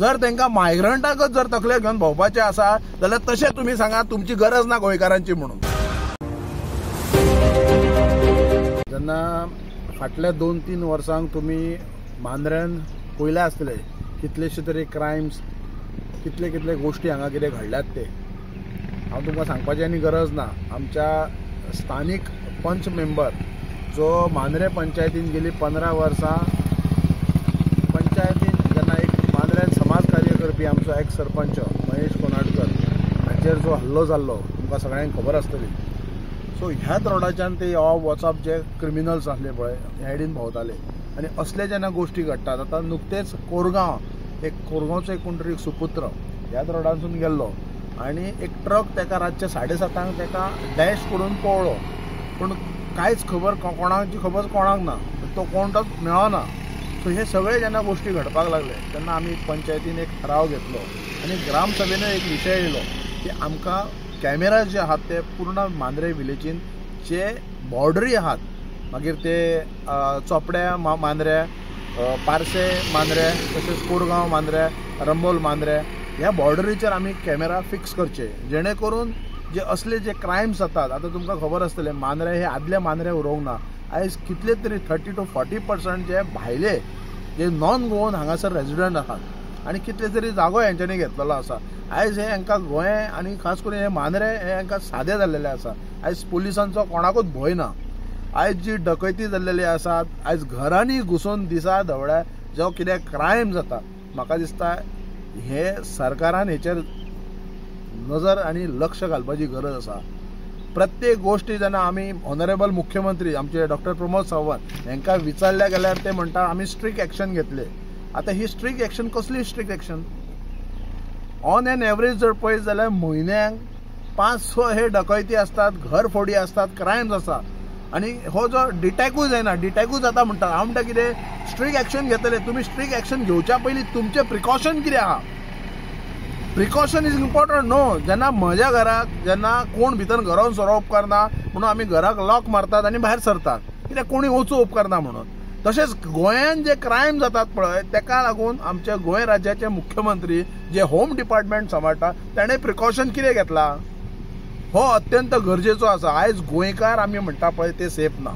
जर तांकां मायग्रंटाकच जर तकले घेवन भोंवपाचें आसा जाल्यार तशें तुमी सांगा, तुमची गरज ना गोंयकारांची म्हणून. जेन्ना फाटल्या 2-3 वर्सांक तुमी मांद्र्यान पळयले आसतले कितलेशे तरी क्रायम्स, कितले कितले गोश्टी हांगा कितें घडल्यात ते हांव तुमकां सांगपाची आनी गरज ना. आमच्या स्थानीक पंच मेंबर जो मांद्रे पंचायतीन गेली 15 वर्सां पंचायतीन जेन्ना एक मांद्र्यान समाज कार्य करपी आमचो एक्स सरपंच महेश कोनाडकर हांचेर जो हल्लो जाल्लो तुमकां सगळ्यांक खबर आसतली. सो ह्याच रोडाच्यान ते यो वचप जे क्रिमिनल्स आसले पळय हेडीन भोंवताले आनी असले जेन्ना गोश्टी घडटात. आतां नुकतेच कोरगांव, एक कोरगांवचो एक कोण तरी एक सुपुत्र ह्याच रोडांसून गेल्लो आनी एक ट्रक ताका रातचे 7:30 ताका डॅश करून पळ्ळो, पूण कांयच खबर कोणाची खबर कोणाक ना, तो कोणतोच मेळना. सो हे सगळे जेन्ना गोश्टी घडपाक लागले तेन्ना आमी पंचायतीन एक ठराव घेतलो आनी ग्रामसभेन एक विशय येयलो की आमकां कॅमेरा जे आहात ते पूर्ण मांद्रे विलेजीन जे बॉर्डरी आहात, मागीर ते चोपड्या मांद्रे, पार्से मांद्रे, तशेंच कोरगांव मांद्रे, रंबोल मांद्रे, ह्या बॉर्डरीचेर आमी कॅमेरा फिक्स करचे, जेणे करून जे असले जे क्रायम्स जातात. आतां तुमकां खबर आसतलें मांद्रे हे आदले मांद्रे उरोवंक ना, आयज कितले तरी 30 to 40% जे भायले जे नॉन गोवन हांगासर रेजिडंट आहात आनी कितले तरी जागो हेंच्यांनी घेतलेलो आसा. आयज हे हांकां गोंय आनी खास करून हे मांद्रे हे हांकां सादे जाल्लेले आसा. आयज पुलिसांचो कोणाकूच भंय ना. आयज जी डकैती जाल्लेली आसात, आयज घरांनी घुसून दिसा धवळ्या जो कितें क्रायम जाता, म्हाका दिसता हे सरकारान हेचेर नजर आनी लक्ष घालपाची गरज आसा. प्रत्येक गोश्टी जेन्ना आमी ऑनरेबल मुख्यमंत्री आमचे डॉक्टर प्रमोद सावंत हांकां विचारल्या गेल्यार ते म्हणटा आमी स्ट्रीक एक्शन घेतले. आतां ही स्ट्रीक एक्शन कसली strict action? On an average जर पळयत जाल्यार म्हयन्याक 5-6 हे डकैती आसतात, घर फोडी आसतात, क्रायम्स आसा आनी हो जो डिटॅकूय जायना, डिटॅकूय जाता म्हणटा. हांव म्हणटा कितें स्ट्रीक एक्शन घेतले, तुमी स्ट्रीक एक्शन घेवच्या पयलीं तुमचें प्रिकॉशन कितें आहा? प्रिकॉशन is important न्हू. जेन्ना म्हज्या घराक जेन्ना कोण भितर घरान सोरो उपकारना म्हणून आमी घराक लॉक मारतात आनी भायर सरतात, कित्याक कोणी वचूं उपकारना म्हणून. तशेंच गोंयान जे क्रायम जातात पळय तेका लागून आमच्या गोंय राज्याचे मुख्यमंत्री जे होम डिपार्टमेंट सांबाळटा ताणें प्रिकॉशन कितें घेतला हो अत्यंत गरजेचो आसा. आयज गोंयकार आमी म्हणटा पळय ते सेफ ना.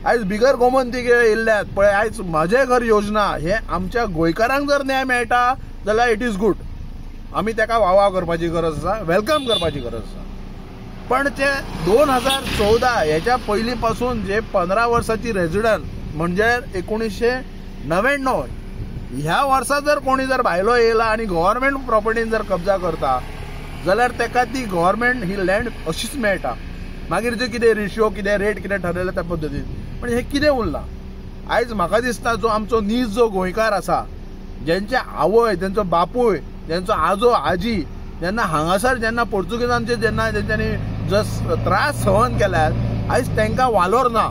आयज बिगर गोमंती येयल्ल्यात पळय, आयज म्हजें घर योजना हे आमच्या गोंयकारांक जर न्याय मेळटा जाल्यार it is good, आमी ताका वाव करपाची गरज आसा, welcome करपाची गरज आसा. पण ते 2014 हेच्या पयलीं पासून जे 15 वर्साची रेजिडंट म्हणजे 1999 ह्या वर्सा जर कोणी जर भायलो येयला आनी गव्हर्मेंट प्रॉपर्टीन जर कब्जा करता जाल्यार ताका ती गव्हर्मेंट ही लँड अशीच मेळटा. मागीर जे कितें रेशियो कितें रेट कितें ठरयला त्या पद्दतीन, पण हें कितें उरलां? आयज म्हाका दिसता जो आमचो नीज जो गोंयकार आसा, जेंचे आवय, तेंचो बापूय, जेंचो आजो आजी जेन्ना हांगासर जेन्ना पोर्तुगेजांचे जेन्ना तेंच्यांनी जस त्रास सहन केल्यात, आयज तांकां वालोर ना.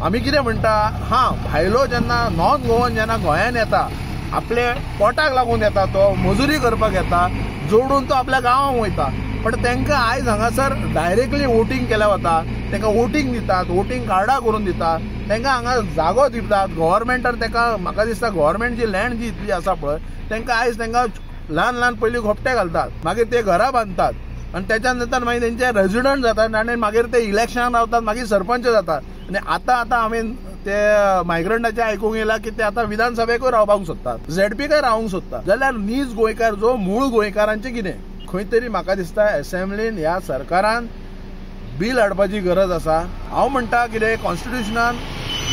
आमी कितें म्हणटा, हां भायलो जेन्ना नॉन गोवन जेन्ना गोंयान येता आपले पोटाक लागून येता, तो मजुरी करपाक येता, जोडून तो आपल्या गांवांत वयता, पण तांकां आयज हांगासर डायरेक्टली वोटींग केल्या वता, तांकां वोटींग दितात, वोटींग कार्डां करून दितात, तांकां हांगा जागो दितात गव्हर्मेंटान. ताका म्हाका दिसता गव्हर्मेंट जी लँड जी इतली आसा पळय तांकां आयज तांकां ल्हान ल्हान पयलीं घोपटे घालतात, मागीर ते घरां बांदतात आनी त्याच्या नंतर मागीर तेंचे रेजिडंट जातात आनी मागीर ते इलेक्शनाक रावतात, मागीर सरपंच जातात. आनी आतां आतां आमी ते मायग्रंटाचे आयकूंक येयला की ते आतां विधानसभेकूय रावपाक सोदतात, झेडपीकय रावंक सोदतात. जाल्यार नीज गोंयकार जो मूळ गोंयकारांचें कितें? खंय तरी म्हाका दिसता एसेंब्लीन ह्या सरकारान बील हाडपाची गरज आसा. हांव म्हणटा कितें, कॉन्स्टिट्युशनान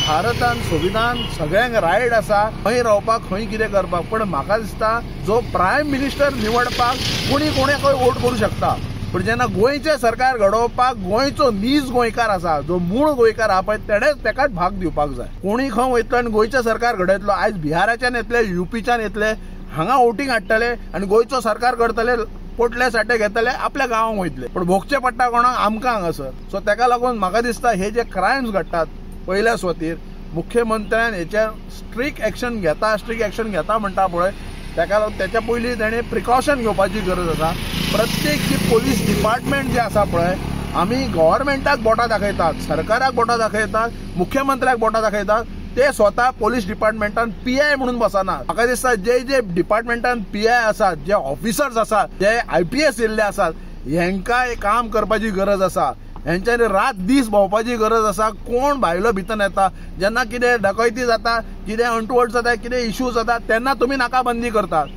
भारतान संविधान सगळ्यांक रायट आसा खंय रावपाक, खंय कितें करपाक, पण म्हाका दिसता जो प्रायम मिनिस्टर निवडपाक कोणी कोणाकय वोट करूं शकता, पूण जेन्ना गोंयचें सरकार घडोवपाक गोंयचो नीज गोंयकार आसा, जो मूळ गोंयकार आहा पळय तेणेच तेकाच भाग दिवपाक जाय. कोणी खंय वयतलो आनी गोंयचें सरकार घडयतलो? आयज बिहाराच्यान येतले, युपीच्यान येतले, हांगा वोटींग हाडटले आनी गोंयचो सरकार करतले, पोटले साठे घेतले, आपल्या गांवांक वयतले, पूण भोगचे पडटा कोणाक? आमकां हांगासर. सो तेका लागून म्हाका दिसता हे जे क्रायम्स घडटात पयल्या स्वातीर मुख्यमंत्र्यान हेचेर स्ट्रीक एक्शन घेता, स्ट्रीक एक्शन घेता म्हणटा पळय ताका लागून त्याच्या पयलीं तेणें प्रिकॉशन घेवपाची गरज आसा. प्रत्येक जी पोलीस डिपार्टमेंट जे आसा पळय, आमी गव्हर्मेंटाक बोटां दाखयतात, सरकाराक बोटां दाखयतात, मुख्यमंत्र्याक बोटां दाखयतात, ते स्वता पोलीस डिपार्टमेंटान PI म्हणून बसना. म्हाका दिसता जे जे डिपार्टमेंटान PI आसात, जे ऑफिसर्स आसात, जे IPS येल्ले आसात, हेंकां काम करपाची गरज आसा. हेंच्यांनी रात दीस भोंवपाची गरज आसा. कोण भायलो भितर येता, जेन्ना कितें डकैती जाता, कितें अनटुवर्ड जाता, कितें इश्यू जाता, तेन्ना तुमी नाकाबंदी करतात.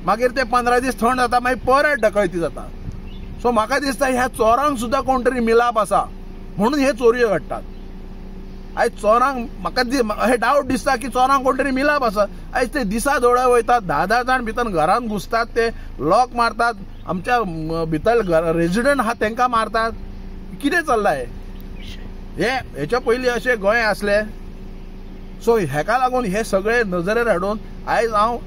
मागीर ते 15 दीस थंड जाता, मागीर परत डकैती जाता. सो म्हाका दिसता ह्या चोरांक सुद्दां कोण तरी मिलाप आसा म्हणून हे चोरयो घडटात. आयज चोरांक म्हाका हे डावट दिसता की चोरांक कोण तरी मिलाप आसा. आयज ते दिसा दोळे वयतात, 10-10 जाण भितर घरान घुसतात, ते लॉक मारतात, आमच्या भितर रेजिडंट आहा तांकां मारतात. कितें चल्लां हें? हे हेच्या पयलीं अशें गोंय आसलें. सो हेका लागून हे सगळे नजरेर हाडून आयज हांव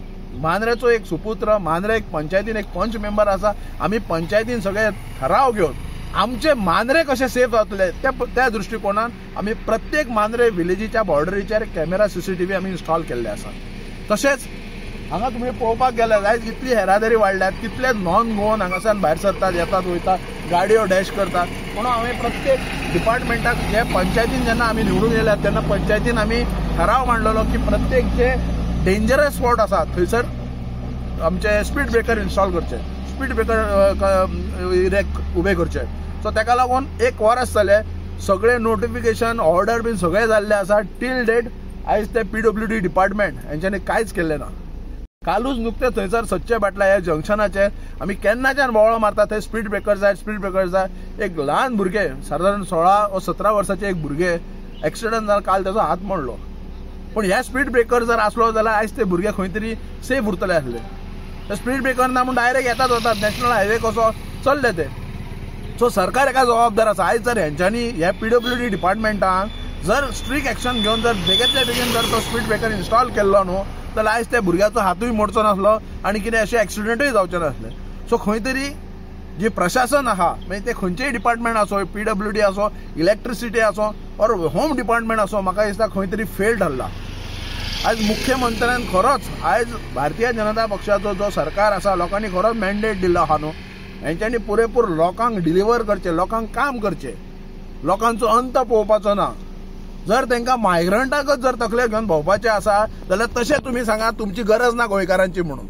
मांद्रेचो एक सुपुत्र, मांद्रे एक पंचायतीन एक पंच मेंबर आसा. आमी पंचायतीन सगळे ठराव घेवन आमचे मांद्रे कशे सेफ जातले त्या दृश्टिकोनान आमी प्रत्येक मांद्रे विलेजीच्या बॉर्डरीचेर कॅमेरा CCTV आमी इन्स्टॉल केल्ले आसात. तशेंच हांगा तुमी पळोवपाक गेल्यार आयज कितली येरादारी वाडल्यात, कितले नॉन गोवन हांगासान भायर सरतात, येतात वयतात, गाडयो डॅश करतात. म्हणून हांवें प्रत्येक डिपार्टमेंटाक जे पंचायतीन जेन्ना आमी निवडून येयल्यात तेन्ना पंचायतीन आमी ठराव मांडलेलो की प्रत्येक जे डेंजरस स्पॉट आसा थंयसर आमचे स्पीड ब्रेकर इन्स्टॉल करचे, स्पीड ब्रेकर रेक उबे करचे. सो ताका लागून एक वरस जालें सगळे नोटिफिकेशन ऑर्डर बीन सगळें जाल्लें आसा. टील डेट आयज ते PWD department हेंच्यांनी कांयच केल्लें ना. कालूच नुकतें थंयसर सच्चे बाटला ह्या जंक्शनाचेर आमी केन्नाच्यान बोवाळ मारता, थंय स्पीड ब्रेकर जाय, स्पीड ब्रेकर जाय. एक ल्हान भुरगें, सादारण 16 वा 17 वर्साचें एक भुरगें एक्सिडंट जावन काल ताचो हात मोडलो. पूण ह्या स्पीड ब्रेकर जर आसलो जाल्यार आयज ते भुरगे खंय तरी सेफ उरतले आसले. स्पीड ब्रेकर ना म्हूण डायरेक्ट येतात वतात, नॅशनल हायवे कसो चल्ले ते. सो सरकार एका जबाबदार आसा. आयज जर हेंच्यांनी ह्या PWD डिपार्टमेंटान जर स्ट्रीक एक्शन घेवन जर बेगींतल्या बेगीन जर तो स्पीड ब्रेकर इन्स्टॉल केल्लो न्हू जाल्यार आयज त्या भुरग्याचो हातूय मोडचो नासलो आनी कितें अशें एक्सिडंटूय जावचें नासलें. सो खंय तरी जे प्रशासन आहा, मागीर ते खंयचेय डिपार्टमेंट आसो, PWD आसो, इलेक्ट्रिसिटी आसो ऑर होम डिपार्टमेंट आसो, म्हाका दिसता खंय तरी फेल ठरला. आयज मुख्यमंत्र्यान खरोच आयज भारतीय जनता पक्षाचो जो सरकार आसा, लोकांनी खरोच मॅन्डेट दिल्लो आहा न्हू, हेंच्यांनी पुरेपूर लोकांक डिलिव्हर करचें, लोकांक काम करचें, लोकांचो अंत पळोवपाचो ना. जर तांकां मायग्रंटाकच जर तकले घेवन भोंवपाचें आसा जाल्यार तशें तुमी सांगा, तुमची गरज ना गोंयकारांची म्हणून.